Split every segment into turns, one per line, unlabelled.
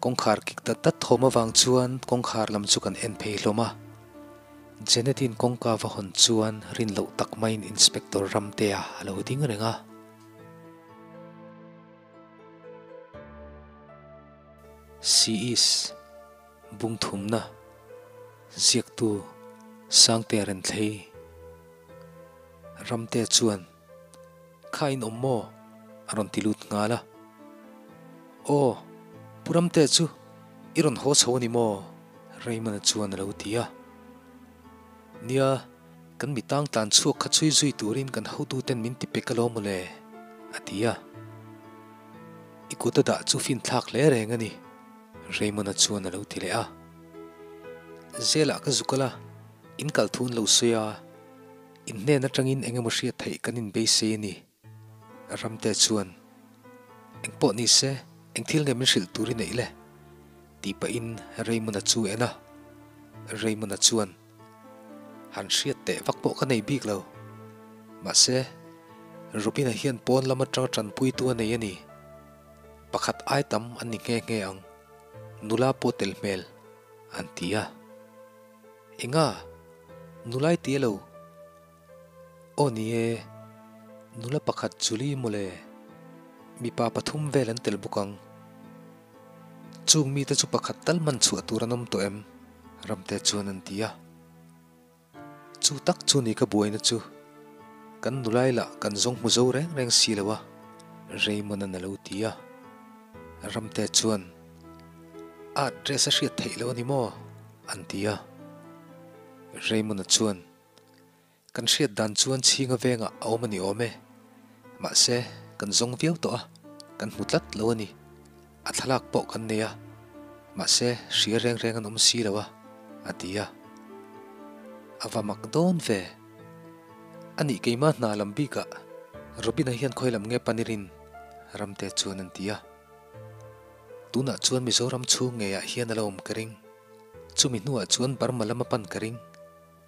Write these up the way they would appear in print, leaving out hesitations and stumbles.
Kawngkhar kik dat dat thawm avang chuan kawngkhar lam chu kan en phei hlawm a. Janet-in kawngka va hawn chuan rin loh tak maiin Inspector Ramtea a lo ding reng a. She is Bungthumna Ziaktu Sangtea Renthlei Ramtea chuan Kha in awm maw? a rawn ti lut nghal a. Aw, Pu Ramtea chu i rawn haw chho a ni maw? Raymond-a chuan a lo ti a. Nia, kan mi tang tlan chhuak kha chhui zui turin kan hotuten min ti pek alawm mawle, a ti a. I kut a dah chu finthlak hle reng a ni, Raymond-a chuan a lo ti leh a. Zelah ka zuk al a, in kal thun lo sawi a, in hnen atangin eng emaw hriat theih kan inbeisei a ni, Ramte chuan. Engpawh ni se, eng thil nge min hrilh tur i neih le? tih pahin Raymond-a chu en a. Raymond-a chuan, Han hriat teh vak pawh ka nei bik lo. Mahse, Robin-a hian pawn lam atanga tanpuitu a nei a ni. Pakhat ai tam an ni nghe nghe ang. Nula pawh tel hmel, an ti a. Enga? Nulai ti elo? Aw ni e, nula pakhat Julie mawle. Mipa pathum vel an tel bawk ang. Chung mite chu pakhat tal man chhuah tur an awm tawh em? Ramte chuan an ti a. Chu tak chu ni ka buaina chu. Kan nulai lah kan zawng hmu zo reng reng si lo a, Raymond-a'n a lo ti a. Ramte chuan, A address a hriat theih lo a ni maw? an ti a. Raymond-a chuan, Kan hriat dan chuan chhinga vengah a awm a ni awm e. Mahse, kan zawng viau tawh a, kan hmu tlat lo a ni. A thlalak pawh kan nei a, mahse hria reng reng an awm si lo a, a ti a. A va mak dawn ve. A nih keimah hna lam bikah Robin-a hian khawi lam nge Panirin Ramte chuan an ti a. Tunah chuan Mizoram chhung ngeiah hian a la awm ka ring. Chumi hnuah chuan Burma lama pan ka ring.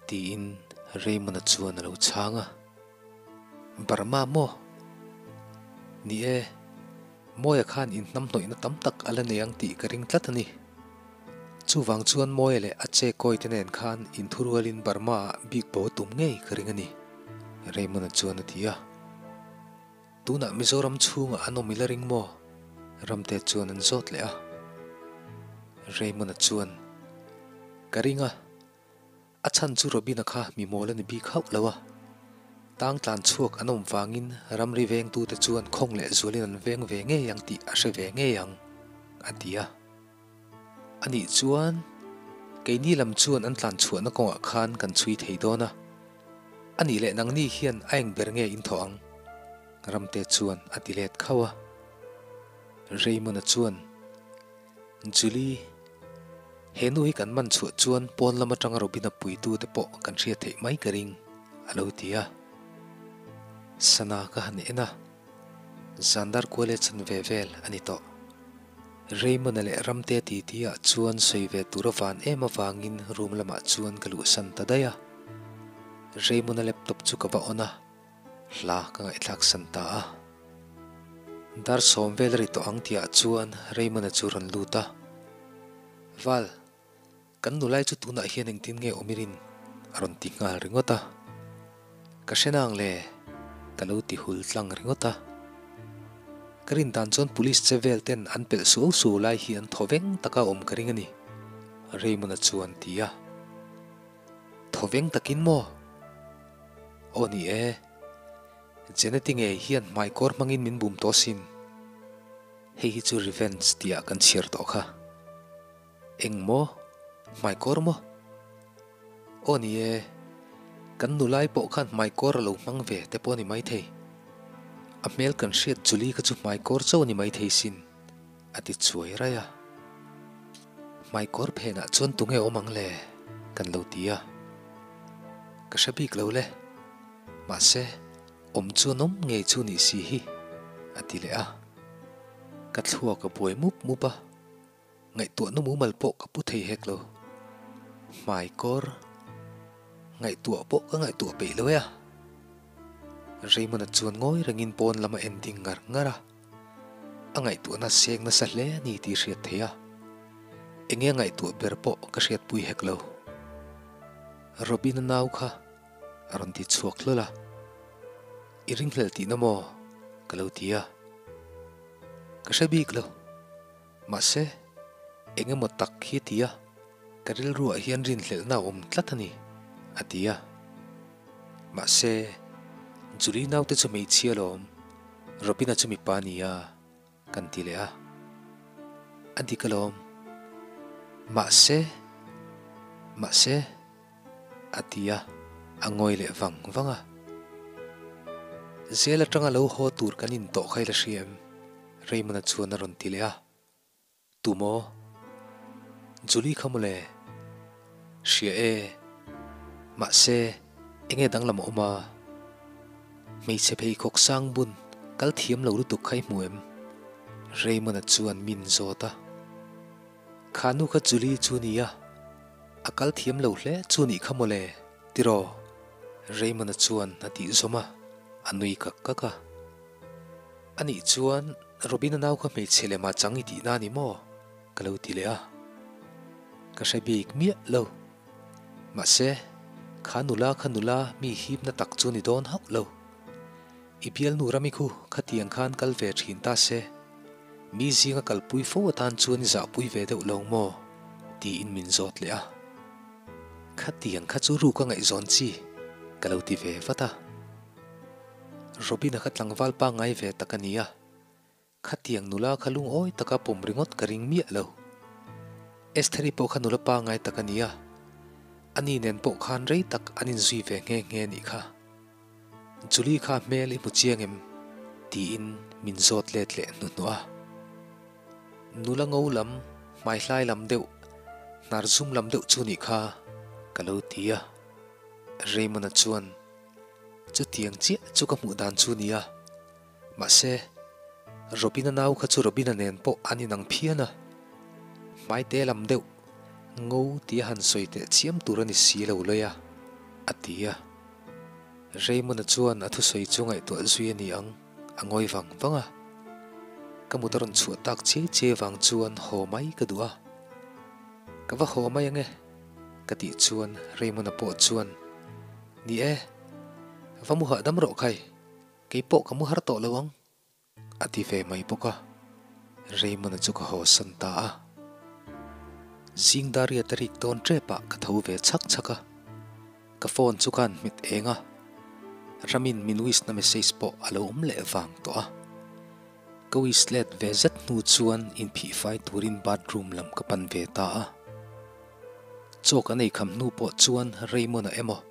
Tiin Raymond-a chuan a lo chhang a. Burma maw? Ni e, Mawia khan inhnamhnawihna tam tak a la nei ang tih ka ring tlat a ni. Chuvang chuan Mawia leh a che kawi te nen khan inthurualin Burma-ah bik bo tum ngei ka ring a ni, Raymond-a chuan a ti a. Tunah Mizoram chhungah an awm i la ring maw? Ramte chuan an zawt leh a. Raymond-a chuan, Ka ring a. A chhan chu Robina kha mi mawl a ni bik hauh lo a, tang tlan chhuak an awm vangin ramri vengtute chuan khawng leh zualin an veng ve ngei ang tih a hre ve ngei ang, a ti a. Anih chuan keini lam chuan an tlan chhuahna kawngah khan kan chhui thei dawn a, anih leh nangni hian a eng ber nge in thawh ang? Ramte chuan a ti let khauh a. Raymond-a chuan. Julie, he nu hi kan man chhuah chuan pawn lam atanga Robina puitu te pawh kan hriat theih mai ka ring, a lo ti a. Sana ka han en a, Zandar kual e chan ve vel a ni tawh. Raymond-a leh Ramte titi ah chuan sawi ve tur a van em avangin room lamah chuan ka luhsan ta daih a. Raymond-a laptop chu ka va on a. Hla ka ngaihthlak san ta a. Dar sawm vel a ri tawh ang tihah chuan Raymond-a chu rawn lut a. Val, kan nulai chu tunah hian engtin nge awm i rin? a rawn ti nghal ringawt a. Ka hre nang le, ka lo ti hul tlang ringawt a. Ka rin dan chuan police che vel ten an pelh suau suau lai hi an thaw veng taka awm ka ring a ni, Raymond-a chuan ti a. Thaw veng takin maw? Aw ni e, Jeneti ngei hian hmaikawr hmangin min bum tawh asin. Hei hi chu revenge tihah kan chhiar tawh kha. Eng maw? Hmaikawr maw? Aw ni e, kan nulai pawh khan hmaikawr a lo hmang ve te pawh a ni maithei. A hmel kan hriat Julie kha chu hmaikawr chauh a ni maithei sin. A ti chuai raih a. Hmaikawr phenah chuan tunge awm ang le? Kan lo ti a. Ka hre bik lo le. Mahse, awm chuan awm ngei chu nih si hi, a ti leh a. Ka thluak a buai mup mup a. Ngaihtuahna mumal pawh ka pu thei hek lo. Hmaikawr ngaihtuah pawh ka ngaihtuah peih lo e a. Raymond-a chuan ngawi rengin pawn lam a en ding ngar ngar a. A ngaihtuahna seng nasa hle a ni tih hriat theih a. Enge a ngaihtuah ber pawh ka hriatpui hek lo. Robin-a nau kha a rawn ti chhuak hlawl a, I ringhlel tihna maw? ka lo ti a. Ka hre bik lo. Mahse, eng emaw tak hi ti a, ka rilruah hian rinhlelhna a awm tlat a ni, a ti a. Mahse, Julie naute chu hmeichhia lawm, Robin-a chu mipa a ni a, kan ti leh a. A dik alawm. Mahse, mahse, a ti a, a ngawi leh vang vang a. Zel atanga lo haw tur kan intawh kha i la hria em? Raymond-a chuan a rawn ti leh a. Tu maw? Julie kha mawle? Hria e. Mahse, enge danglam a awm a? Hmeichhe pheikhawk sang bun kal thiam lo lutuk kha i hmu em? Raymond-a chuan min zawt a. Kha nu kha Julie chu nia, a kal thiam lo hle chu nih kha mawle, tiraw? Raymond-a chuan a tih zawm a, a nui kak kak a. Anih chuan Robin-a nau kha hmeichhe lema chang i tihna a ni maw? ka lo ti leh a. Ka hre bik miah lo. Mahse, kha nula kha nula mi hipna tak chu ni dawn hauh lo. I bialnu rami khu khatiang khan kal ve thin ta se. Mi zinga kalpui fo atan chuan i zahpui ve deuh lo maw? tiin min zawt leh a. Khatiang kha chu ruk a ngaihzawn chi ka lo ti ve vat a. Robin-a kha tlangval pangngai ve tak a ni a, khatiang nula kha lungawi taka pawm ringawt ka ring miah lo. Estheri pawh kha nula pangngai tak a ni a, ani nen pawh khan rei tak an inzui ve nghe nghe a nih kha. Julie kha hmel i hmu chiang em? tiin min zawt let leh hnuhnuah a. Nula ngo lam, hmaihlai lam deuh, hnar zum lam deuh chu nih kha ka lo ti a. Raymond-a chuan, Chutiang chiah chu ka hmuh dan chu nia. Mahse, Robin-a nau kha chu Robin-a nen pawh an inang phian a. Hmaite lam deuh, ngo tia han sawi teh chiam tur a ni si lo lawi a, a ti a. Raymond-a chuan a thusawi chu ngaihtuah zui a ni ang, a ngawi vang vang a. Ka mut a rawn chhuah tak chiai chiai vang chuan haw mai ka duh a. Ka va haw mai ange, ka tih chuan Raymond-a pawh chuan, Ni e, va mu hahdam rawh khai, kei pawh ka mu har tawh lo ang, A ti ve mai bawk a, Raymond-a chu ka haw san ta a. Zing Daria te rik dawn ṭep ah ka tho ve chhak chhak a, ka phone chu khan hmet eng a, Ramin min wish na message pawh a lo awm leh vang tawh a. Ka wish let ve zet hnu chuan inphih fai turin bathroom lam ka pan ve ta a. Chaw kan ei kham hnu pawh chuan Raymond-a emaw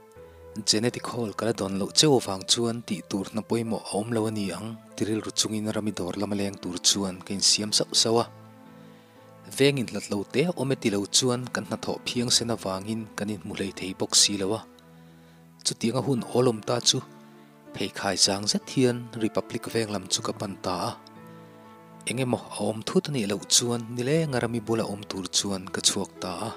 Genetic Hall ka la dawn loh cheu avang chuan tih tur hna pawimawh a awm lo a ni ang ti rilru chungin rami dawr lama leng tur chuan ka insiam sauh sauh a. Veng inhlat lo te awm e ti lo chuan kan hnathawh phiang sen avangin kan inhmu hlei thei bawk si lo a. Chutianga hun awlawm ta chu pheikhai chang zet hian Republic veng lam chu ka pan ta a. Eng emaw a awm thut a nih loh chuan nilenga rami bula awm tur chuan ka chhuak ta a.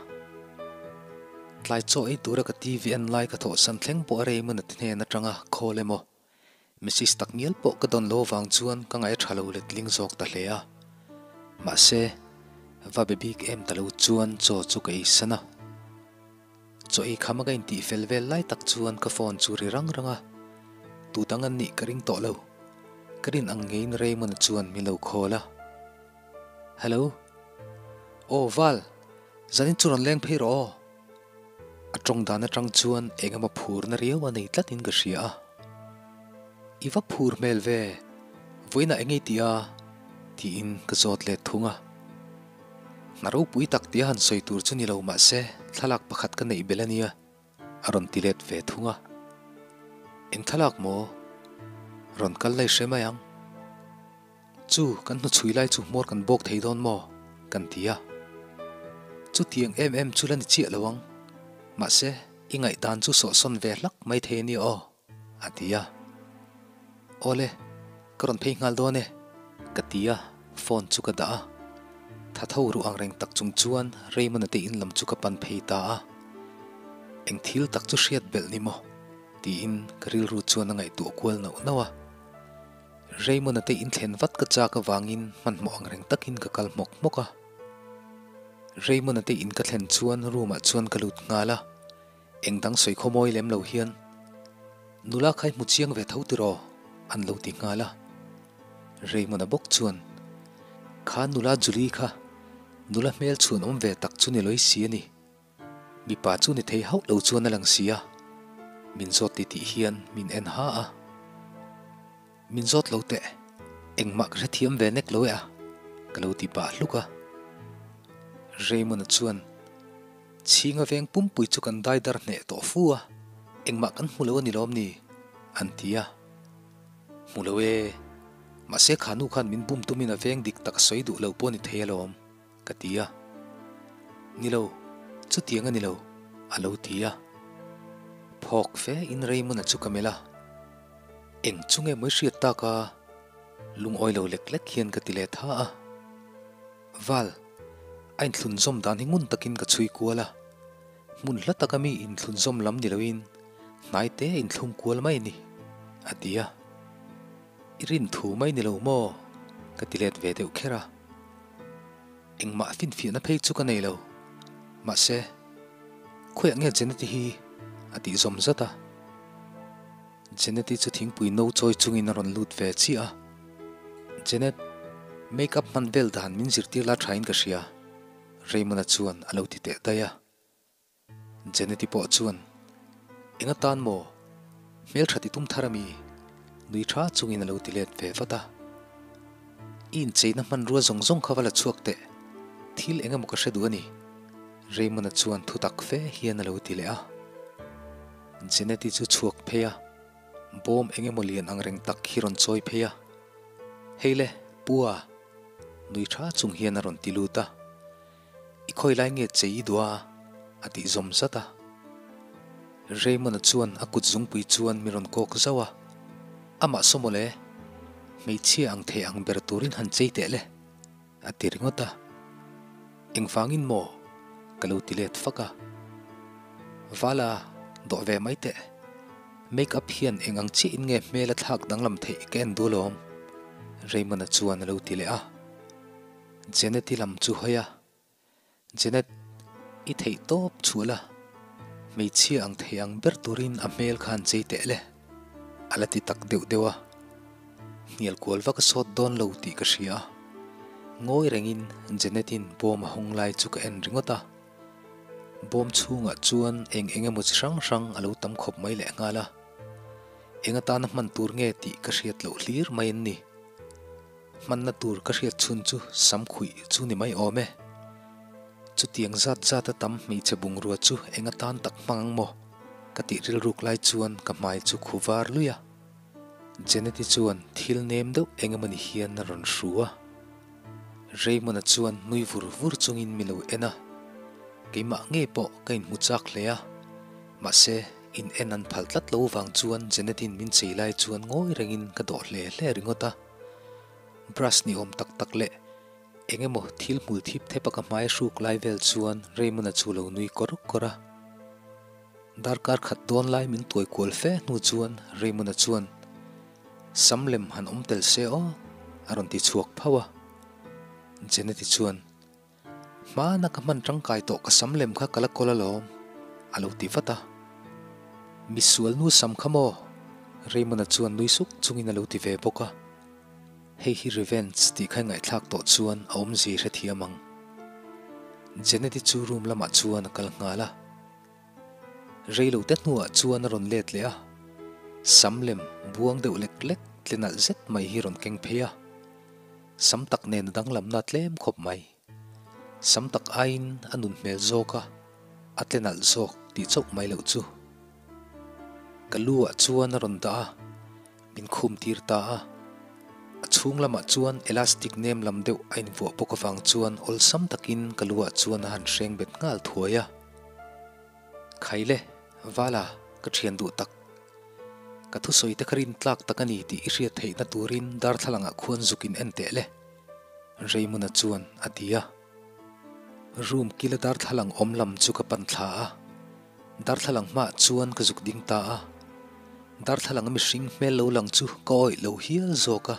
Tlai chaw ei tura ka TV en lai ka thawhsan thleng pawh a rei hmun a ti hnen atanga call emaw message tak ngial pawh ka dawn lo avang chuan ka ngaih a tha lo letling zawk ta hle a. Mahse, va be bik em ta lo chuan chaw chu ka ei san a. Chaw ei khama ka intih fel vel lai tak chuan ka phone chu ri rang rang a, tu dang an nih ka ring tawh lo. Ka rin ang ngeiin Raymond-a chuan min lo call a. Hello. Aw Val, zanin chu rawn leng phei rawh aw. A tawng dan atang chuan eng emaw phurna riau a nei tlatin ka hria a. I va phur hmel ve, vawiinah eng ei tih a? tiin ka zawt let thung a. Hna ropui tak tia han sawi tur chu ni lo mahse thlalak pakhat ka neih belh a nia, a rawn ti let ve thung a. Eng thlalak maw? Rawn kal lai hre mai ang. Chu kan hnuchhui lai chu hmawr kan bawk thei dawn maw? kan ti a. Chutiang em em chu la ni chiah lo ang. Mahse, i ngaihdan chu sawhsawn ve hlak mai thei a nia aw. A ti a. Awle, ka rawn phei nghal dawn e, ka ti a, phone chu ka dah a. Tha tho ruh ang reng tak chung chuan Raymond-a te in lam chu ka pan phei ta a. Eng thil tak chu hriat belh ni maw? tiin ka rilru chuan a ngaihtuah kual nauh nauh a. Raymond-a te in thlen vat ka chak avangin hmanhmawh ang reng takin ka kal hmawk hmawk a. Raymond-a te in ka thlen chuan room-ah chuan ka lut nghal a, eng dang sawi khaw mawi lem lo hian, Nula kha i hmu chiang ve tho tiraw? an lo ti nghal a. Raymond-a bawk chuan, Kha nula Julie kha nula hmel chhun awm ve tak chu ni lawih si a ni. Mipa chu ni thei hauh lo chuan a lang si a, min zawt ti tih hian min en ha a. Min zawt lo teh, engmah ka hrethiam ve nek lo e a, ka lo ti pah hluk a. Raymond-a chuan, Chhinga veng pumpui chu kan dai dar hneh tawh fu a, engmah kan hmu lo a ni lawm ni? an ti a. Hmu lo e, mahse kha nu khan min bum tumin a veng dik tak a sawi duh lo pawh a ni thei alawm, ka ti a. Ni lo, chutiang a ni lo, a lo ti a. Phawk fe in Raymond-a chu ka melh a. Eng chu nge mawi hriat tak a? Lungawi lo lek lek hian ka ti leh tha a. Val, a inthlunzawm dan hi ngun takin ka chhui kual a. Hmun hla taka mi inthlunzawm lam ni loin hnai te a inthlung kual mai a ni, a ti a. I rin thu mai ni lo maw? Ka ti let ve deuh kher a. Engmah finfiahna phei chu ka nei lo. Mahse, khawiah nge Jeneti hi? A tih zawm zat a. Jeneti chu thingpui no chawi chungin a rawn lut ve chiah a. Jenet, make up hman vel dan min zirtir la thain ka hria, Raymond-a chuan a lo ti teh daih a. Jeneti pawh chuan, Eng atan maw? Hmeltha ti tum thar a mi? Nui tha chungin a lo ti let ve vat a. I incheina hmanrua zawng zawng kha va la chhuak teh, thil eng emaw ka hre duh a ni, Raymond-a chuan thutak fe hian a lo ti leh a. Jeneti chu chhuak phei a, bawm eng emaw lian ang reng tak hi rawn chawi phei a. Hei le, Pua! Nui tha chung hian a rawn ti lut a. I khawi lai nge chei i duh a? a tih zawm zat a. Raymond-a chuan a kut zungpui chuan mi rawn kawk zauh a. Amah saw mawle, hmeichhia ang thei ang ber turin han chei teh le, a ti ringawt a. Engvangin maw? ka lo ti let fak a. Vala, dawh ve mai teh. Make up hian eng ang chiahin nge hmel a thlak danglam theih ka en duh alawm, Raymond-a chuan a lo ti leh a. Janet-i lam chu hawi a, Janet, i theih tawp chhuah la, hmeichhia ang thei ang ber turin a hmel khan chei teh le, a la ti tak deuh deuh a. Hnial kual vak a sawt dawn lo tih ka hria a, ngawi rengin Janet-in bawm a hawng lai chu ka en ringawt a. Bawm chhungah chuan eng eng emaw chi hrang hrang a lo tam khawp mai lehnghal a, eng atana hman tur nge tih ka hriat loh hlir mai an ni. Hmanna tur ka hriat chhun chu sam khuih chu ni mai awm e. Chutiang zat zata tam hmeichhe bungrua chu eng atan tak hmang ang maw? Ka tih rilruk lai chuan ka hmai chu khu var lui a. Jeneti chuan thil nem deuh eng emawni hian a rawn hru a. Raymond-a chuan nui vur vur chungin mi lo en a. Keimah ngei pawh ka inhmu chak hle a. Mahse, in en an phal tlat lo vang chuan Jeneti'n min chei lai chuan ngawi rengin ka dawh hle hle ringawt a. Brush ni awm tak tak leh eng emaw thil hmul thip thep a ka hmai hruk lai vel chuan Raymond-a chu lo nui kawr kawr a. Darkar khat dawn lai min tuai kual fe hnu chuan Raymond-a chuan, Sam lem han awm tel se aw, a rawn ti chhuak phauh a. Jeneti chuan, Hmana ka hman tangkai tawh ka sam lem kha ka la kawl alawm, a lo ti vat a. Misual nu sam kha maw? Raymond-a chuan nui suk chungin a lo ti ve bawk a. Hei hi revenge tih kha i ngaihthlak tawh chuan a awmzia i hrethiam ang. Janet-i chu room lamah chuan a kal nghal a. Reilote hnuah chuan a rawn let leh a, sam lem buang deuh lek lek tle nalh zet mai hi rawn keng phei a. Sam tak nen a danglamna tlem khawp mai. Sam tak aiin a nun hmel zawk a, a tle nalh zawk tih chauh mai loh chu. Ka lu ah chuan a rawn dah a, min khum tir ta a. A chhung lamah chuan elastic nem lam deuh a invuah bawk avang chuan awlsam takin ka lu ah chuan a han hreng bet nghal thuai a. Khaile, Vala, ka thian duh tak. Ka thusawi te kha rin tlak tak a ni tih i hriat theihna turin darthlalangah khuan zuk in en teh le, Raymond-a chuan a ti a. Room kila darthlalang awm lam chu ka pan thla a, darthlalang hmaah chuan ka zuk ding ta a. Darthlalang a mihring hmel lo lang chu ka awih lo hial zawk a,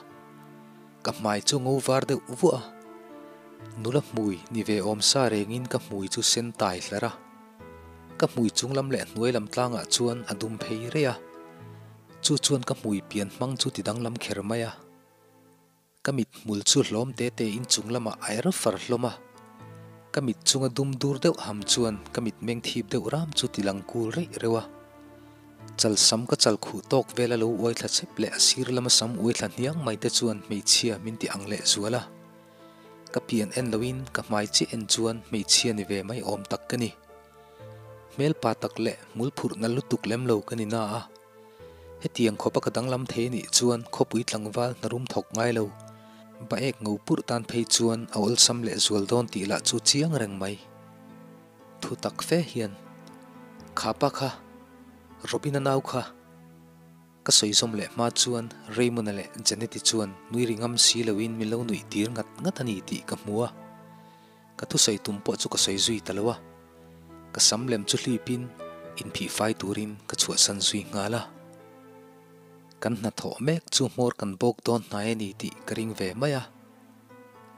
ka hmai chu ngo var deuh vuah a. Nula hmui ni ve awm sa rengin ka hmui chu sen tai hlar a. Ka hmui chung lam leh hnuai lam tlangah chuan a dum phei rei a. Chu chuan ka hmui pian hmang chu ti danglam kher mai a. Ka mit hmul chu hlawm te te in chung lamah a er far hlawm a. Ka mit chunga dum dur deuh ham chuan ka mit meng thip deuh ram chu ti lang kul reih reuh a. Chal sam ka chal khuh tawk vel a lo uai thla chep leh a sir lama sam uai thla hniang mai te chuan hmeichhia min ti ang leh zual a. Ka pian en loin ka hmai chiah en chuan hmeichhia ni ve mai awm tak ka ni. Hmelpa tak leh hmul phurh nal lutuk lem lo ka ni na a. Hetiang khawpa ka danglam thei anih chuan khawpui tlangval hnarum thawk ngai lo. Baek ngo purh tan phei chuan a awlsam leh zual dawn tih lah chu chiang reng mai. Thu tak fe hian, Khapa kha, Robin-a nau kha. Ka sawi zawm leh hma chuan Raymond-a leh Janet-i chuan nui ri ngam si loin min lo nuih tir ngat ngat a ni tih ka hmu a. Ka thusawi tum pawh chu ka sawi zui ta lo a. Ka sam lem chu hlipin inphih fai turin ka chhuahsan zui nghal a. Kan hnathawh mek chu hmawr kan bawk dawn hnai a ni tih ka ring ve mai a.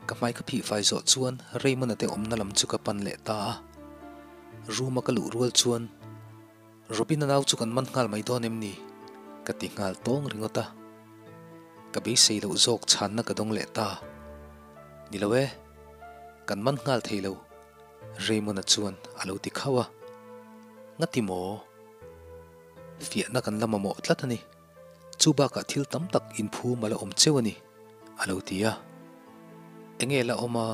Ka hmai ka phih fai zawh chuan Raymond-a te awmna lam chu ka pan leh ta a. Room-a ka luh rual chuan Robin-a nau chu kan man nghal mai dawn em ni? Ka ti nghal tawng ringawt a. Ka beisei loh zawk chhanna ka dawng leh ta. Ni lo e, kan man nghal thei lo, Raymond-a chuan a lo ti khauh a. Ngati maw? Fiahna kan la mamawh tlat a ni. Chu bakah thil tam tak inphum a la awm cheu a ni, a lo ti a. Enge la awm a?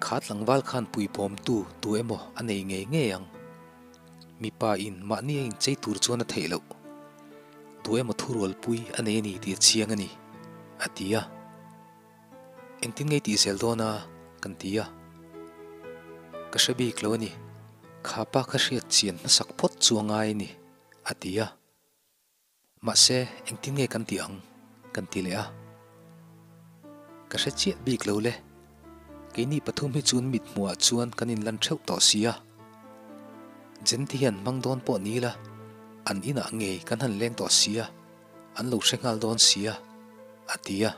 Kha tlangval khan puibawmtu tu emaw a nei ngei ngei ang. Mipa in mahni a inchei tur chuan a theih loh. Tu emaw thurualpui a nei a ni tih a chiang a ni, a ti a. Engtin ngei tih zel dawn a? kan ti a. Ka hre bik lo a ni. Kha pa kha hriat chian hmasak phawt chu a ngai a ni, a ti a. Mahse, engtin nge kan tih ang? kan ti leh a. Ka hre chiah bik lo le. Keini pathum hi chuan mit hmuhah chuan kan inlan theuh tawh si a. Jenti hian hmang dawn pawh ni ila, an inah ngei kan han leng tawh si a, an lo hre nghal dawn si a, a ti a.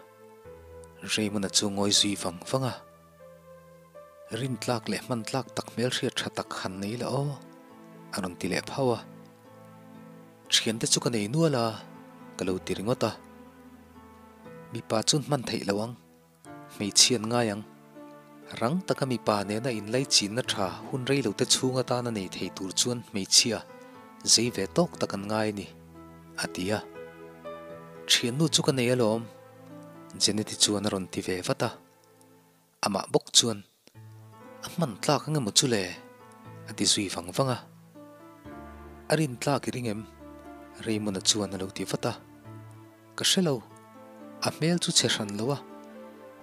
Raymond-a chu ngawi zui vang vang a. Rintlak leh hmantlak tak hmelhriat tha tak han nei la aw, a rawn ti leh phauh a. Thiante chu ka nei nual a, ka lo ti ringawt a. Mipa chuan hman theih lo ang, hmeichhian ngai ang. Rang taka mipa nena inlaichinna tha hun rei lote chhung atana nei thei tur chuan hmeichhia zei ve tawk tak an ngai a ni, a ti a. Thiannu chu ka nei alawm, Jeneti chuan a rawn ti ve vat a. Amah bawk chuan, A hman tlak ang emaw chu le? a ti zui vang vang a. A rin tlak i ring em? Raymond-a chuan a lo ti vat a. Ka hre lo, a hmel chu chhe hran lo a,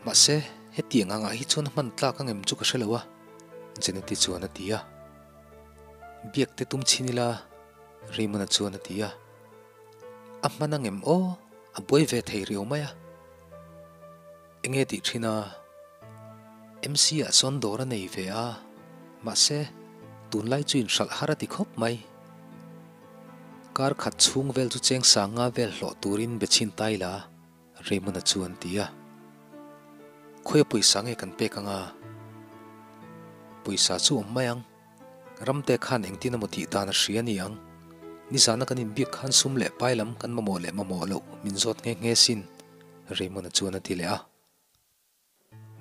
mahse hetiang angah hi chuan a hman tlak ang em chu ka hre lo a, Jeneti chuan a ti a. Biak te tum chhin ila, Raymond-a chuan a ti a. A hman ang em aw, a buai ve thei riau mai a. Enge tih thin a? MC ah sawn dawr a nei ve a, mahse tunlai chu inhralh har a ti khawp mai. Kar khat chhung vel chu cheng sanga vel hlawh turin be chhin tai la, Raymond-a chu an ti a. Khawia pawisa nge kan pek anga? Pawisa chu awm mai ang. Ramte khan engtin emaw tih dan a hria ni ang. Nizana kan inbiak khan sum leh pai lam kan mamawh leh mamawh loh min zawt nghe nghe sin, Raymond-a chuan a ti leh a.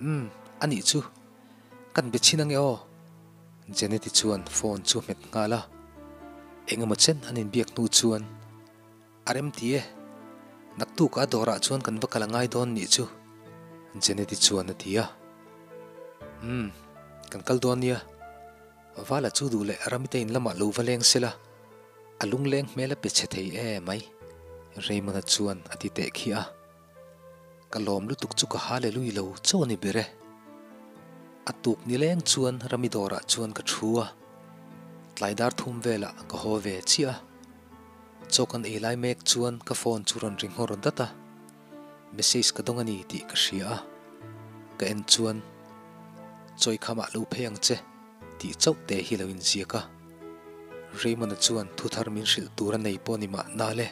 Umm, a nih chu. Kan be chhin ange aw. Janet-i chuan phone chu hmet nghal a. Engemaw chen an inbiak hnu chuan a rem ti e. Naktuk a dawrah chuan kan va kal a ngai dawn nih chu, Janet-i chuan a ti a. Umm, kan kal dawn nia. Vala chu duh leh Ramite in lamah lo va leng sela, a lungleng hmel a pe chhe thei e mai, Raymond-a chuan a ti teh khi a. Ka lawm lutuk chu ka hallelui lo chaw a ni ber e. A tuk nileng chuan Rami dawrah chuan ka thu a, tlai dar thum velah ka haw ve chiah a. Chaw kan ei lai mek chuan ka phone chu rawn ri nghawr dat a, message ka dawng a ni tih ka hria a, ka en chuan Chawi khamah lo phei ang che tih chauh te hi lo inziak a, Raymond-a chuan thuthar min hrilh tur a nei pawh ni mahna le.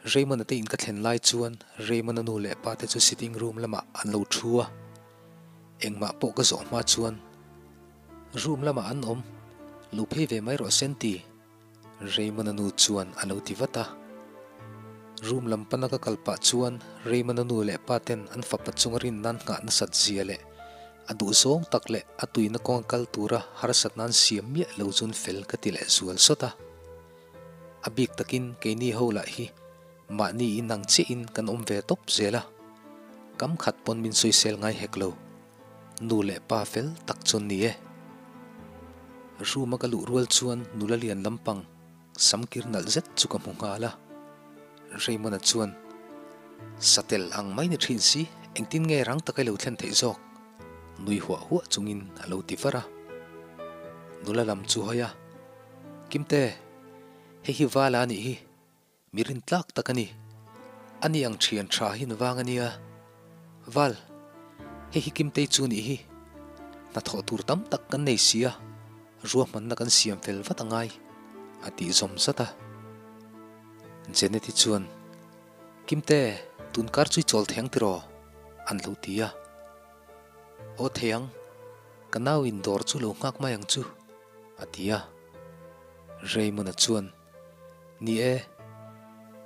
Raymond-a te in ka thlen lai chuan Raymond-a nu leh pa te chu sitting room lamah an lo thu a, engmah pawh ka zawh hma chuan room lamah an awm, lo phei ve mai rawh Senti, Raymond-a nu chuan a lo ti vat a. Room lam pana ka kal pah chuan Raymond-a nu leh pa ten an fapa chunga rin nan nghah nasat zia leh a duhzawng tak leh a tuina kawnga kal tura harsat nan siam miah lo chun fel ka ti leh zual sawt a. A bik takin keini ho lah hi mahni in ang chiahin kan awm ve tawp zel a, kam khat pawn min sawisel ngai hek lo. Nu leh pa fel tak chu an ni e. Room a ka luh rual chuan nula lian lampang samkir nalh zet chu ka hmu nghal a. Raymond-a chuan, Satel ang mai ni thin si, engtin nge rang taka i lo thlen theih zawk? Nui huah huah chungin a lo ti var a. Nula lam chu hawi a, Kimte, hei hi Vala a nih hi. Mi rintlak tak a ni. Ani ang thian tha hi navang a nia. Val, hei hi Kimtei chu nih hi. Hnathawh tur tam tak kan nei si a, ruahmanna kan siam fel vat a ngai, a tih zawm zat a. Jeneti chuan, Kimte, tunkar chu i chawl thei ang tiraw? an lo ti a. Aw thei ang, ka nau in dawr chu lo nghak mai ang chu, a ti a. Raymond-a chuan, Ni e,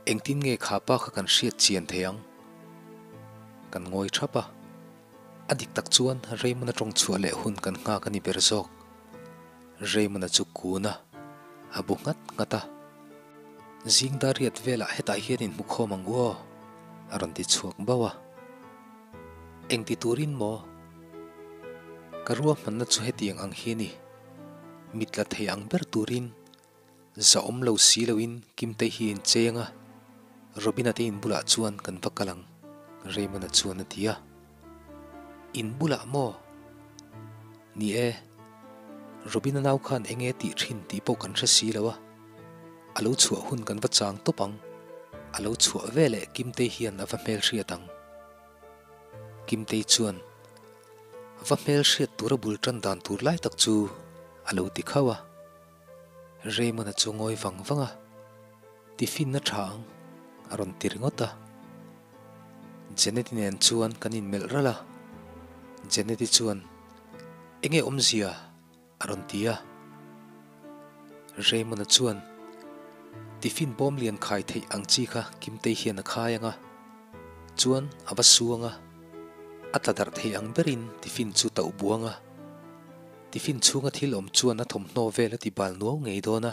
engtin nge kha pa kha kan hriat chian thei ang? Kan ngawi thap a, a dik tak chuan Raymond-a tawng chhuah leh hun kan nghak a ni ber zawk. Raymond-a chu kun a, a bu nghat nghat a. Zing dar riat velah hetah hian inhmu khawm ang u aw, a rawn ti chhuak bauh a. Engti turin maw? Ka ruahmanna chu hetiang ang hi a ni. Mit la thei ang ber turin Zahawm lo si loin Kimtei hi in cheng a, Robina te in bulah chuan kan va kal ang, Raymond-a chuan a ti a. In bulah maw? Ni e, Robina nau khan eng nge tih thin tih pawh kan hre si lo a, a lo chhuah hun kan va chang tawp ang, a lo chhuah veleh Kimtei hian a va hmelhriat ang. Kimtei chuan va hmelhriat tura bul tan dan tur lai tak chu a lo ti khauh a. Raymond-a chu ngawi vang vang a, Tiffin a tha ang, a rawn ti ringawt a. Janet-i nen chuan kan inmelh ralh a, Janet-i chuan, Enge awmzia? a rawn ti a. Raymond-a chuan, Tiffin bawm lian khai theih ang chi kha Kimtei hian a khai ang a, chuan a va suang a, a tla darh thei ang berin tiffin chu tauh buang a. Tiffin chhunga thil awm chuan a thawmhnaw vel a ti bal nuau ngei dawn a.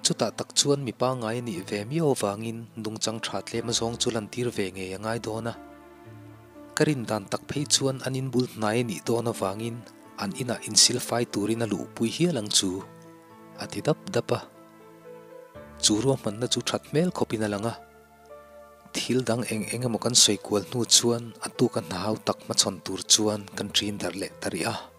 Chutah tak chuan mi pangngai a nih ve miau avangin nungchang tha tlem azawng chu lantir ve ngei a ngai dawn a. Ka rin dan tak phei chuan an inbul hnai a nih dawn avangin an inah insilfai turin a luhpui hial ang chu, a ti dap dap a. Chu ruahmanna chu that hmel khawpin a lang a. Thil dang eng eng emaw kan sawi kual hnu chuan a tuka hna hau tak hmachhawn tur chuan kan ṭin darh leh ta rih a.